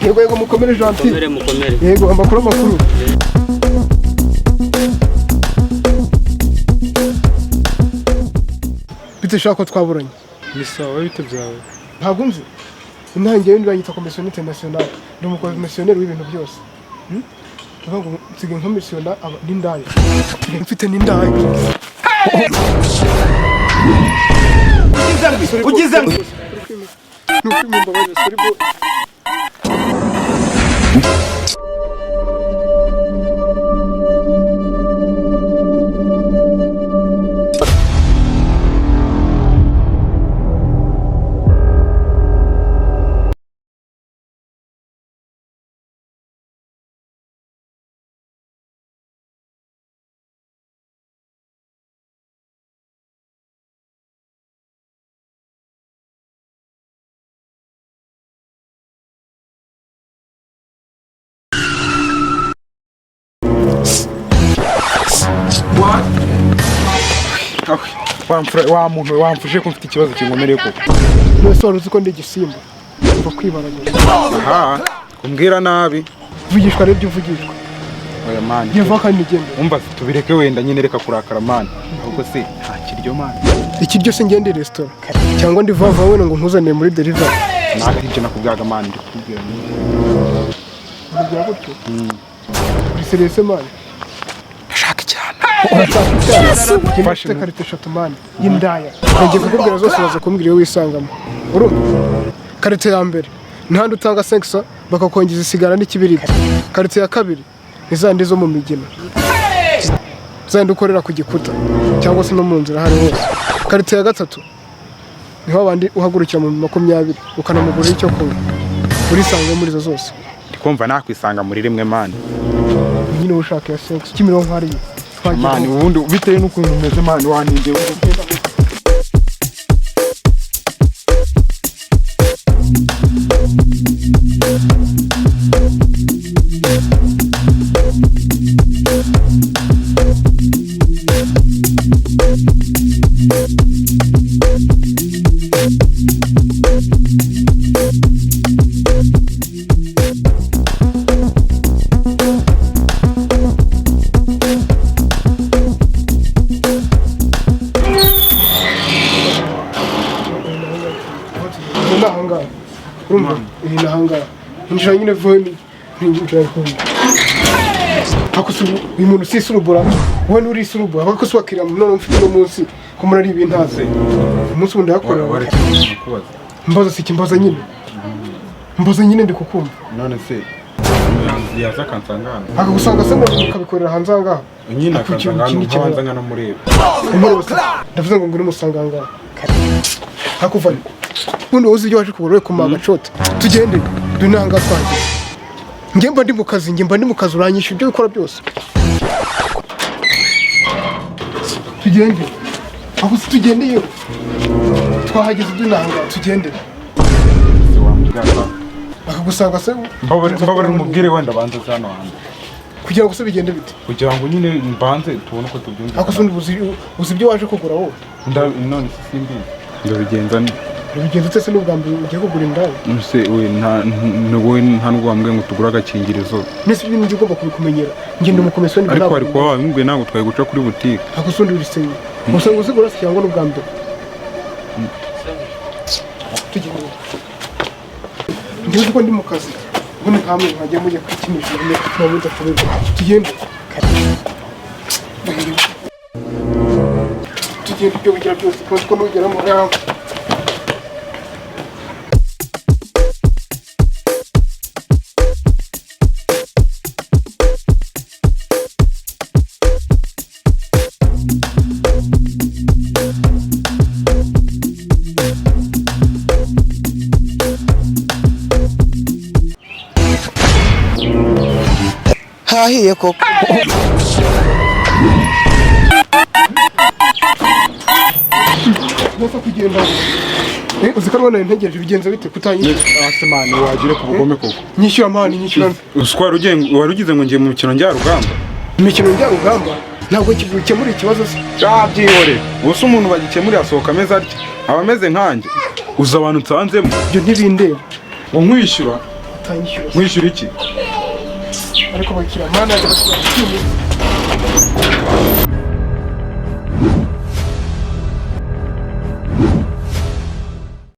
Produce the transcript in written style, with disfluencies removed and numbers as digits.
Yego yego, mukomere Gentil. Mukomere, mukomere. Yego, amakuru amakuru. Bite shaka ko twaburanye? Ni sawa, bite byawe? Ntabwo nzi. Intangiriro banyita komisiyo internationale. Ndi umukomisiyoneri w'ibintu byose. Hmm? Ndavuga ngo nsigaye nkomisiyona n'indaya. Nsigaye mfite n'indaya. Ugize ngo Ni ukwimumbabazi, sorry bro. Wa muntu we, wamfuje ko mfite ikibazo kinkomereye koko. None wari uzi ko ndi igisimba? Umva kwibaragura. Aha, kumbwira nabi. Vugishwa n'ibyo uvugishwa. Oya man. Ngiye vuba kandi nigende. Umva tubireke wenda nyine, reka kurakara man. Ahubwo se nta kiryo man? Iki ryo se ngende resitora cyangwa ndi vuba vuba wenda ngo nkuzaniye muri delivery? Ntabwo ibyo nakubwiraga man, ndi kukubwira nyine. Urugero gutyo. Uri serious man? Ndashaka icyana. Urashaka icyaha? Mfite karite eshatu man y'indaya. Ngiye kukubwira zose, uraza kumbwira iyo wisangamo. Urumva? Karite ya mbere ntihandi utanga senkisa bakakongeza isigara n'ikibiriti. Karite ya kabiri ni zandi zo mu migina, zandi ukorera ku gikuta cyangwa se no mu nzira aho ari hose. Karite ya gatatu niho abandi uhagurukira mu 20 ukanamugurira icyo kunywa. Urisange muri izo zose. Ndi kumva nakwisanga muri rimwe man. Nyine uba ushaka iya senkisa Kimironko hariya. Man, ubundi bitewe n'ukuntu umeze man, waninde. Ni ahangaha, urumva, iyi ni ahangaha injira nyine vuba, ni injira kumva. Ako se uyu muntu si isurubura, wowe nturi isurubura, ako se wakiriya none mfite uno munsi ko muri ari ibintazi umunsi wundi yakorera. Waretse kubaza. Mbaza si ikimbaza nyine, mbaza nyine, ndi kukumva. None se yaza akansanga hano? Akagusanga se ngo ukabikorera hanze aha ngaha? Nyine Ako akansanga hano ikindi nkabanza kibazo. nkanamureba. Umureba se? Ndavuze ngo ngwino umusanga aha ngaha hakuvanye ubundi wowe uzi ibyo waje kugura, we kuma agacote tugende. Dore n'aha ngaha twageze. Njye mba ndi mu kazi, njye mba ndi mu kazi, uranyishyura ibyo ukora byose. Tugende aho se, tugende, yewe twahageze. Dore n'aha ngaha, tugende. Se wambwira. Bakagusanga se? Mbabarira umubwire wenda banze hano hanze. Kugira ngo se bigende bite? Kugira ngo nyine mbanze tubone uko tubyumva. Ako se ubundi uzi ibyo waje kugura wowe? None se simbizi. Ndabigenza nte? Ubigenza ute se n'ubwa mbere ugiye kugura indaya? Nse we nta wowe nta nubwo wambwiye ngo tugure agakingirizo. Nese ibintu njye ugomba kubikumenyera, njye ndi umukomisiyoni. Ariko wari kuba wabimbwiye, ntabwo twari guca kuri butike. Ako se undi urisenye usanga uzigura se cyangwa n'ubwa mbere? Tugende. Njye uzi ko ndi mu kazi, ubundi nkamwe mwajya mujya kwikinisha nyine muba mudashoboye. Tugende, tugende, ibyo wigira byose kuko nugeramo yawe. Hahiye koko. Ntapfa kugenda. Uzi ko rwanda ntegereje, bigenze bite kutanyishyura? Ase man, wagire ku bugome koko. Nyishyura man, nyishyura. Uzi ko wari ugize ngo ngiye mu mikino njyarugamba. Imikino njyarugamba ntabwo gikemura ikibazo se? Byihore. Ubu se umuntu bagikemuriye asohoka ameze atya? Aba ameze nkanjye. Uzi abantu nsanzemo? Ibyo ntibindeba. Ngo nkwishyura. Utanyishyura se? Mwishyura iki? Ariko bakira mana yanjye, bakira.